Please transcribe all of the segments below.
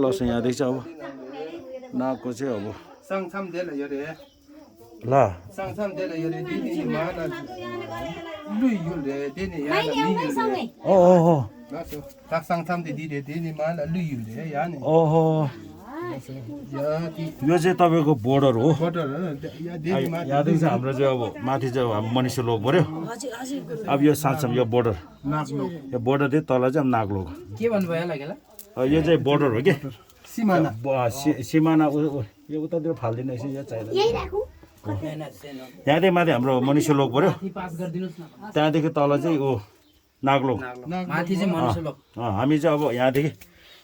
Loss यहाँदेखि चाहिँ अब नागको चाहिँ अब 쌍참 될라 열에 ल 쌍참 될라 열에 디니 마나 루이율레 디니 야나 미율레 ओहो 맞어 닭 쌍참데 디레 디니 마나 루이율레 야네 ओहो 야디 यो चाहिँ तपाईँको बोर्डर हो 버터는 야 디니 마 यहाँदेखि चाहिँ हाम्रो चाहिँ अब माथि चाहिँ अब मनुष्य लोक पऱ्यो अब यो साँच्चै यो बोर्डर नाग्लो यो बोर्डर चाहिँ तल चाहिँ अब नागलोक के भन्नुभयो लागेला यो चाहिँ बोर्डर हो कि सिमाना सिमाना यो उतातिर फाल्दिनु यसो यो चाहिँदैन यहाँदेखि माथि हाम्रो मनुष्य लोक पऱ्यो पास गरिदिनुस् न त्यहाँदेखि तल चाहिँ ओ नागलोक माथि चाहिँ मनुष्य लोक हामी चाहिँ अब यहाँदेखि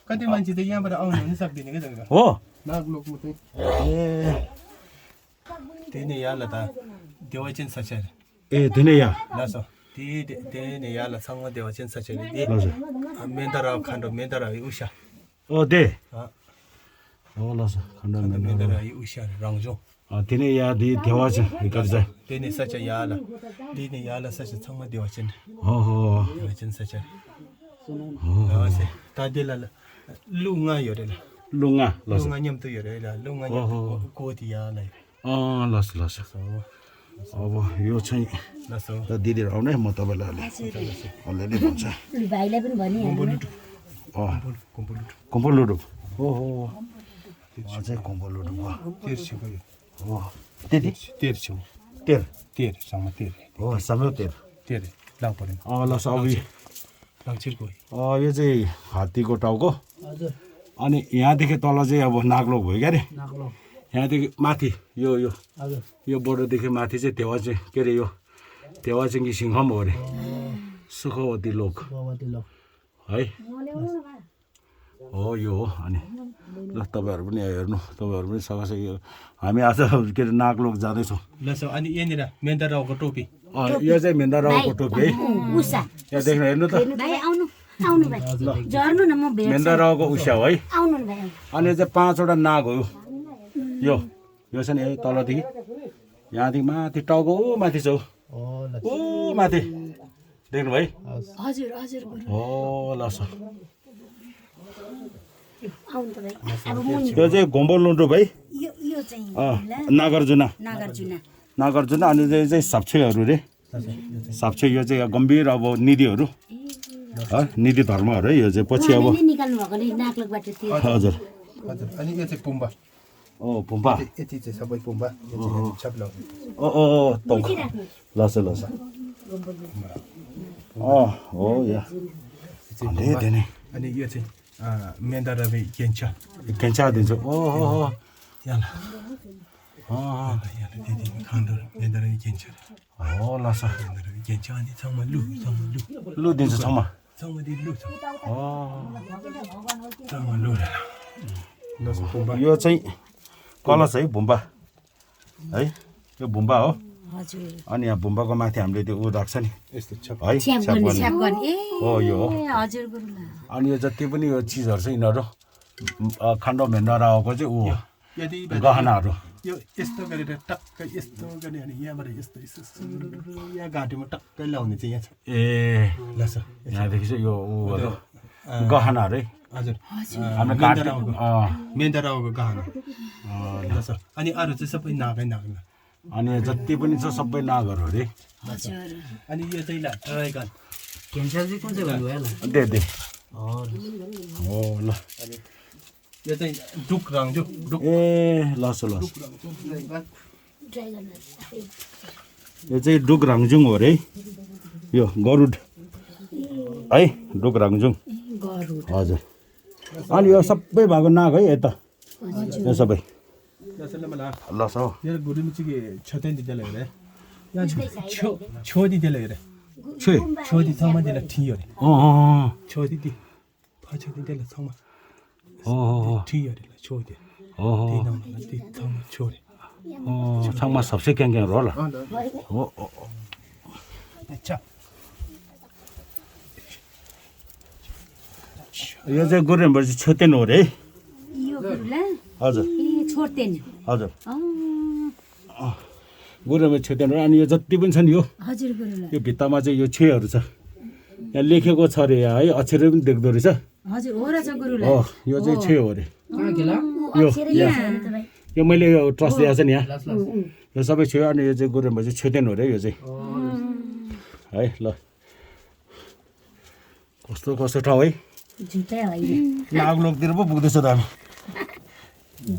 कति मान्छे चाहिँ यहाँबाट आउनु पनि सक्दैन के जग्गा हो नाग्लोकमा चाहिँ ए त्यही नै याला त देवाचेन सचेर ए दिने यहाँ लासो त्यही नै याला सँग देवाचेन सचेर दे हजुर मेन्दरा खान्डो मेन्दरा उषा ओ दे हो ल खण्ड मेन्दरा उषा रङजो दिने यहाँ दि देवा चाहिँ गर्छ त्यही नै सच याला त्यही नै याला सच सँग देवाचेन हो हो देवाचेन सचेर हसे तादेला लुङा योरेला लुङ्गा ल लुङा न्यम त योरेला लुङा न्यम कोति याला लस लस अब यो चाहिँ लासो त दिदीहरू आउने म तपाईँलाई अलिअलि भन्छ भाइलाई पनि भनिहाल्नु कुम्पल लुडु हो हो अझै कुम्पल लुडु भयो तेर्छि गयो हो त्यति तेर्छु तेर तेरसँग तेर हो समय तेर तेर लाउ परेन लस अब लङ्चिर गयो यो चाहिँ हात्तीको टाउको हजुर अनि यहाँदेखि तल चाहिँ अब नागलोक भयो क्या अरे नाग्लो यहाँदेखि माथि यो हजुर यो बोर्डरदेखि माथि चाहिँ देवा चाहिँ के अरे यो देवा चाहिँ सिंहम हो अरे सुखवती लोक भगवती लोक है हो यो हो अनि ल तपाईँहरू पनि हेर्नु तपाईँहरू पनि सकासै यो हामी आज के अरे नागलोक जाँदैछौँ लसो अनि यहाँनिर मेन्दाराउको टोपी यो चाहिँ मेन्दा रावको टोपी है उषा यहाँ देख्नु हेर्नु त भाइ आउनु आउनु भाइ झर्नु न म भेट्छु मेन्दा रावको उषा हो है आउनु न भाइ अनि यो चाहिँ 5वटा नाग हो यो यो छ नि है तलदेखि यहाँदेखि माथि टाउको ऊ माथि छ ऊ माथि देख्नु भाइ हजुर हजुर हो ल सर आउनु त भाइ अब मुनि यो चाहिँ घोम्बो लुन्डो भाइ यो चाहिँ नागार्जुन नागार्जुन नागार्जुन अनि यो चाहिँ साप्छेहरू रे साप्छे यो चाहिँ गम्भीर अब निधिहरू निधि धर्महरू है यो चाहिँ पछि अब निकाल्नु भएकोले नागलोकबाट त्यो हजुर हजुर अनि यो चाहिँ पुम्बा ओ पुम्पा यति चाहिँ सबै पुम्बा छप्लाउ ओ ओ तौक लस लस हो या धेरै अनि यो चाहिँ मेन्दारा केन्छ केन्चा दिन्छ ओ हो हो याला याला दिदी खान्डो मेन्दारा केन्छ हो लस मेन्दारा केन्छ अनि सँगमा लु लु दिन्छ छमा सँगमा दि लु हो सँगमा लु लस पुम्बा यो चाहिँ कलश है भुम्बा है यो भुम्बा हो हजुर अनि यहाँ भुम्बाको माथि हामीले त्यो उ राख्छ नि यस्तो छ है छ्याप गर्ने ए हो यो हो हजुर गुरुला अनि यो जति पनि यो चिजहरू छ यिनीहरू खण्ड मेन्दा रावको चाहिँ ऊ यदि गहनाहरू यो यस्तो गरेर टक्कै यस्तो गर्ने अनि यहाँबाट यस्तो यस्तो यहाँ घाँटीमा टक्कै लाउने चाहिँ यहाँ छ ए लस यहाँदेखि चाहिँ यो ऊहरू गहनाहरू है हजुर हाम्रो मेन्दाराको गहना लस अनि अरू चाहिँ सबै नागै नाग्न अनि जति पनि छ सबै नागहरू अरे हजुर अनि यो चाहिँ ड्राइगन क्यान्सर चाहिँ कुन चाहिँ भन्नुभयो होला दे हो ल यो चाहिँ डुक रङजु डुक ए लस लस ड्राइगन यो चाहिँ डुक राङजुङ हो अरे यो गरुड है डुक राङजुङ गरुड हजुर अनि यो सबै भएको नाग है यता यो सबै लस हो यहाँ गुरु मिचिके छोटेन दिँदै रे यहाँ छोदी दिँदै रे छे छोदी सँगमा दिँदा ठियो रे छोदी दि छोदी दिँदा सँगमा ठियो रे छोदी त्यही सँगमा छोरे छाङमा सबसे क्याङ क्याङ होला हो यो चाहिँ गुरुबाट चाहिँ छोतेन हो रे यो गुरुला हजुर ए छोड्तेन हजुर गुरुमा छोतेन हो अनि यो जति पनि छ नि यो हजुर गुरुला यो भित्तामा चाहिँ यो छेहरू छ यहाँ लेखेको छ अरे यहाँ है अक्षर पनि देख्दो रहेछ हजुर हो रहेछ गुरुलाई यो चाहिँ छेउ अरे कहाँ गेला यो यहाँ यो मैले यो ट्रस्ट दिएको छ नि यहाँ लास लास यो सबै छेउ अनि यो चाहिँ गुरुमा चाहिँ छेतेन हो रे यो चाहिँ है ल कस्तो कस्तो ठाउँ है झुटै होइन नागलोकतिर पो पुग्दैछ त हामी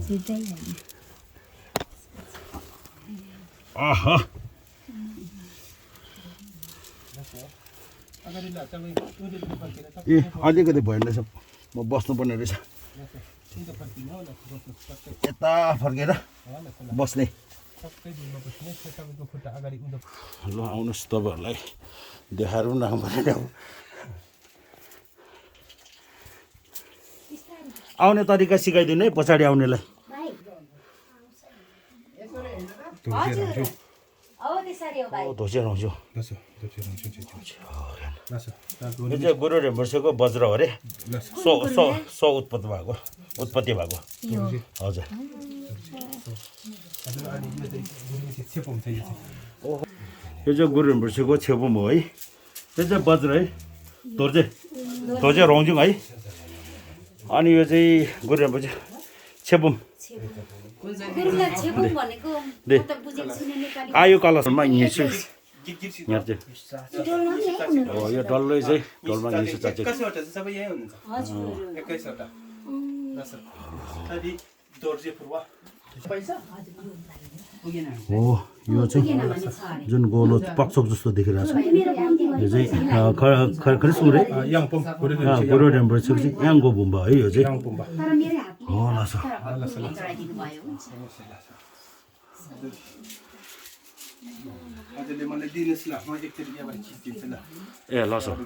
झुटै होइन आहा ए अलिकति भएन रहेछ म बस्नुपर्ने रहेछ यता फर्केर बस्ने ल आउनुहोस् तपाईँहरूलाई देखाएर पनि राख्नु पर्यो आउने तरिका सिकाइदिनु है पछाडि आउनेलाई धोसेर आउँछु यो चाहिँ गुरु रेम्बर्सेको वज्र हो अरे सो उत्पत्ति भएको हजुर यो चाहिँ गुरु रेम्बर्सेको छेपुम हो है यो चाहिँ वज्र है धोर्जे रौजुङ है अनि यो चाहिँ गुरु रेम्बर्से छेपुम गुरुलाई छेपुङ भनेको दे। म त बुझेको छुइनँ नेपाली आयो कलसम्म हिँड्छु यहाँ चाहिँ यो डल्लै चाहिँ डलमा हिँड्छु चाहिँ कसैवटा चाहिँ सबै यहीँ हुनुहुन्छ हजुर 21वटा दोर्जे पूर्व पुगेन हो यो चाहिँ जुन गोलो पक्सोक जस्तो देखिरहेको छ यो चाहिँ खरिसपुर है याङपोङ गुरु रेम्बर्सेको चाहिँ याङको भुम्बा है यो चाहिँ याङपोङबा तर मेरो हातले हो ल चढाइदिनु भयो हुन्छ हजुरले मलाई दिनुहोस् ल म एकचोटि यहाँबाट खिचिदिन्छु ल ए ल सर